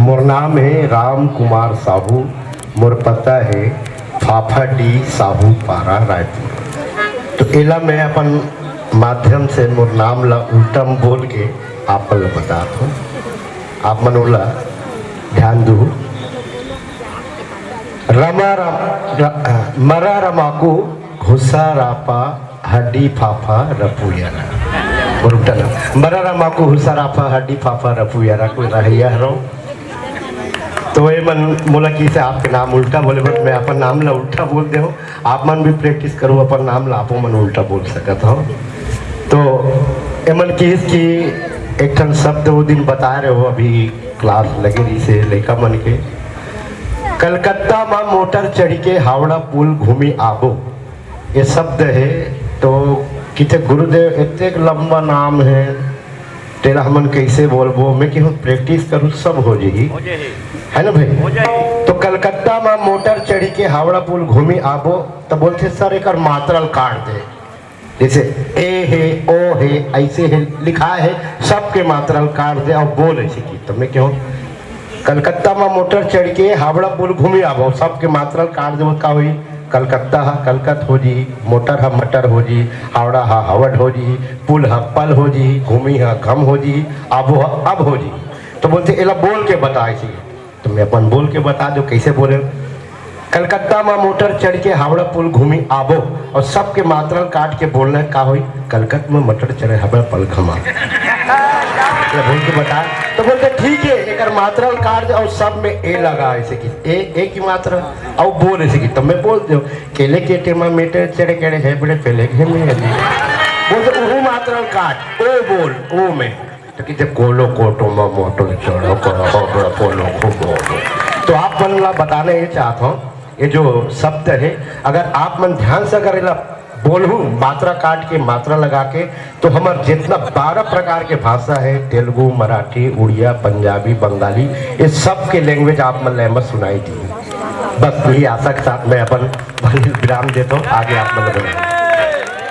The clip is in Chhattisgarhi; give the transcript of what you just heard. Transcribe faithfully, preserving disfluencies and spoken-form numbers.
मोर नाम हे राम कुमार साहू, मोर पता हे फाफा डी साहू पारा, रायपुर। तो एला मैं अपन माध्यम से मोर नाम ला उल्टा म बोल के आप मन ला बतात हूँ। आप मन ओला ध्यान दू। रमा रम, र, मरा रमाकू घुसा रापा हड्डी फाफा रपू यारा। बोल उल्टा ना। मरा रमाकू घुसा रापा हड्डी फाफा रपू यारा, कोई रहैया हरो। तो ये मन मोला किसे आपके नाम उल्टा बोले, बट मैं अपन नाम ला उल्टा बोल दे हूँ। आप मन भी प्रैक्टिस करो, अपन नाम ला आपो मन उल्टा बोल सकत हो। तो एमन किस कि एक ठन शब्द वो दिन बता रहे हो, अभी क्लास लगे रही से लइका मन के, कलकत्ता मा मोटर चढ़ के हावड़ा पुल घूमी आबो, ये शब्द है। तो किथे गुरुदेव एतेक लंबा नाम है, तेला हमन कैसे बोलबो? मैं केहूँ प्रैक्टिस करूँ, सब हो जाही, हो जाही। है ना भाई? हो जाही। तो कलकत्ता मा मोटर चढ़ी के हावड़ा पुल घूमी आबो, तो बोलथे, "सर, एकर मात्रा ल काट दे, जैसे ए हे, ओ हे, ऐसे हे लिखा है, सबके मात्रा ल काट दे और बोल ऐसे की।" तो मैं केहूँ, "कलकत्ता मा मोटर चढ़ के हावड़ा पुल घूमी आबो, सबके मात्रा ल काट देबो, का होई?" कलकत्ता ह कलकत हो जी, मोटर ह मटर हो जी, हावड़ा ह हवड हो जी, पुल ह पल हो जी, घूमी ह घम हो जी, आबो ह अब हो जी। तो बोलथे, "एला बोल के बता ऐसे।" तो मैं अपन बोल के बता दो, कैसे बोले। कलकत्ता मा मोटर चढ़ के हावड़ा पुल घूमी आबो और सबके मात्रा ल काट के बोलना है, का होई? कलकत्ता मा मोटर चढ़े हावड़ा पुल घमा। मैं बोल के बता, तो बोलथे, "ठीक है, एकर मात्रा ल काट दे और सब में ए लगा ऐसे की, ए, ए की मात्रा।" और बोल ऐसे की, तो मैं बोल दो, "केले के टेमा मेटर चढ़े केड़े है बड़े पहले के में।" बोलथे, "उहू मात्रा ल काट, ओ बोल, ओ में।" तो किथे, "कोलो कोटो मा मोटर चढ़ो करो, हो, पोलो खूब हो।" तो आप मन ला बताना ये चाहत हूँ, ये जो शब्द है, अगर आप मन ध्यान से अगर एला बोलहू, मात्रा काट के, मात्रा लगा के, तो हमर जितना बारह प्रकार के भाषा है, तेलुगु, मराठी, उड़िया, पंजाबी, बंगाली, ये सब के लैंग्वेज आप मन ला एमा सुनाई दी। बस यही आशा के साथ मैं अपन विराम देता हूँ, आगे आप मन ला बताऊँ।